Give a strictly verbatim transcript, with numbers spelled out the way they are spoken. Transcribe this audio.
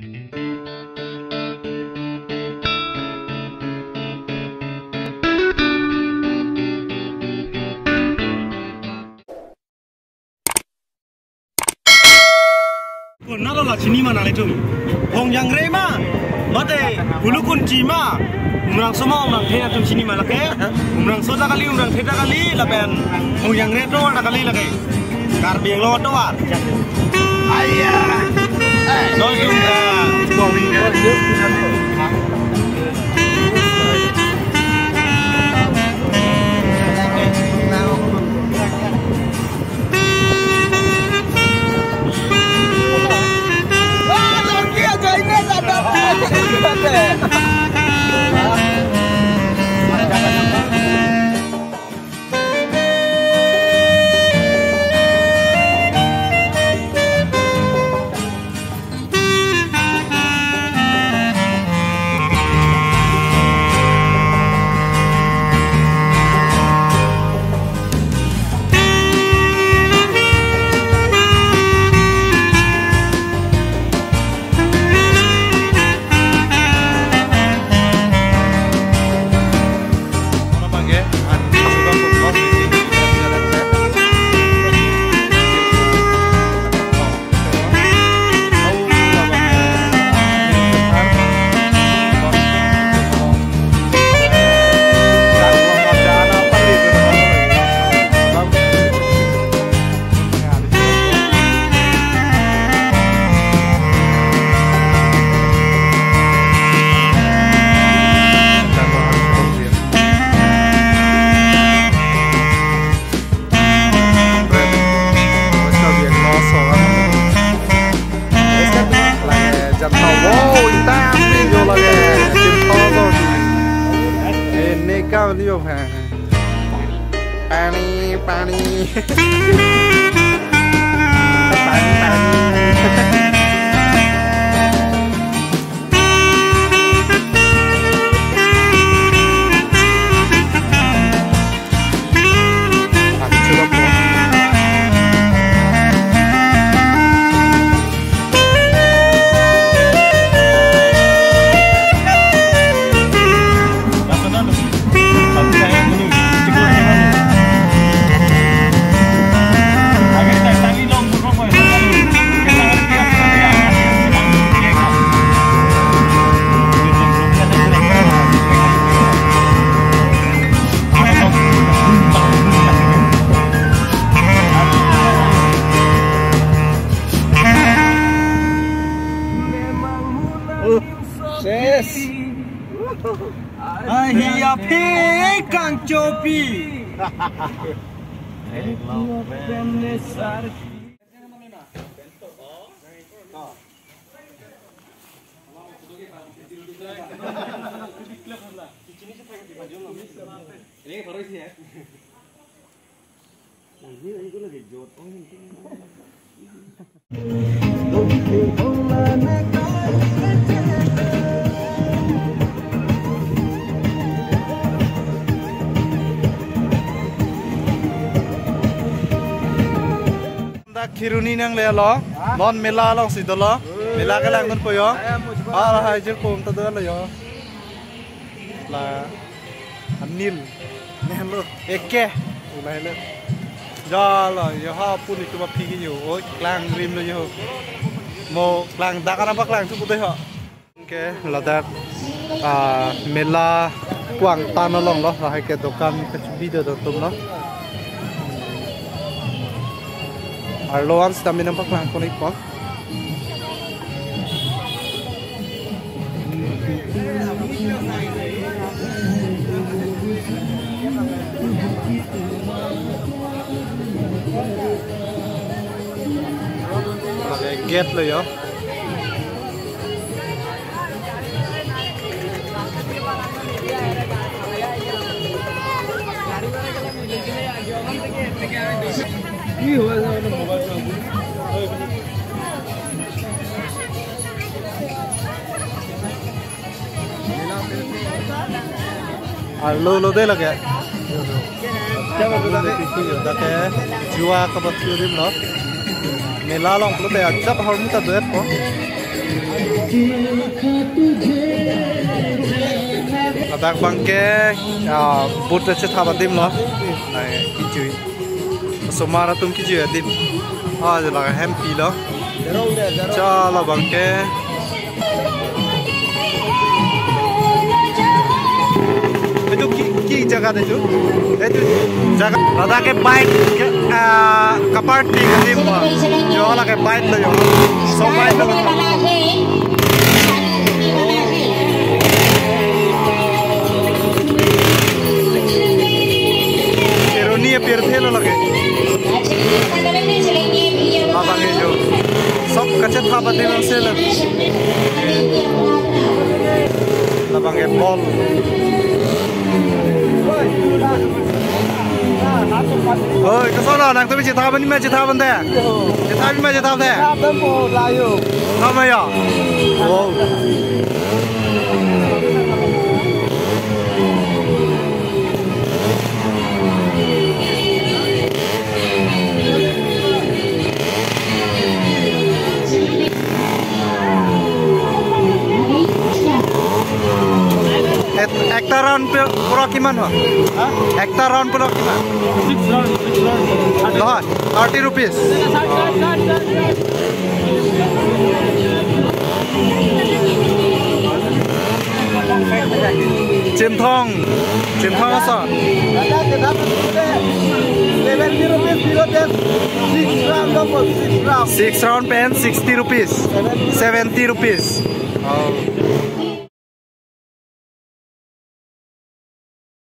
Konat lo la chini ma nanglitum? Hongjangre ma, mate Bulukunchi ma, Umrangso ma Umrangthe, atum chini ma lake? Umrangso ta kali, Umrangthe ta kali, lapen Hongjangre atovar ta kali lake. Karbi Anglong atovar. Aya. Noi dum, eh, Pani, pani. Pani, pani. Ses. Ahi aphi kangchopi. Dak Kheroni nangle lo, non mela alongsi dolo, mela kelangdunpo jo. Ah, lahai jirpo ta dolo jo. La anil. Nelo. Eke. Ulai le. Jo lo, jo ha puni tu ba phi jo. Oi, klangrim lo jo. Mo klang dak ana ba klangthu kudai ho. Ke ladak, ah, mela kuang tan along lo, lahai ke dokan kecho video do tum lo. Arlo an sitame nangpaklang pon ikpo. Lake gate lo jo. Arlo lo de lake. Dak ke jua kabat churim lo. Mela along pulote ajat ahormu ta do-etpo. Ladak abangke, ah, boat kachethap adim lo. Ai, kejui. Osomar atum kejui adim. Ah, je laga hempi lo. Chala abangke. Itu ki, ki jaga itu? Itu jaga. Ladak ke bike ke, ah, kaparty ke tim. Yo, lake bike lo yo. So bike lo. Eroni ya pirthe lo lake. Labang ejo. Sok kachethap adim selo. Labang e ball. Oi, koson lo, nangtum chethap ani ma chethap ante? Chethap ani ma chethap ante? Chethap ante po, layo. Tama ya? Oh. Et-, ekta round pe-, pura kiman ho? Ha? Ekta round pura kiman? Six round, six round. Nohoi, thirty rupees. Chimthong, Chimthong ason. Seventy rupees below that. Six round, double, six round. Six round pen sixty rupees. Seventy rupees. Oh.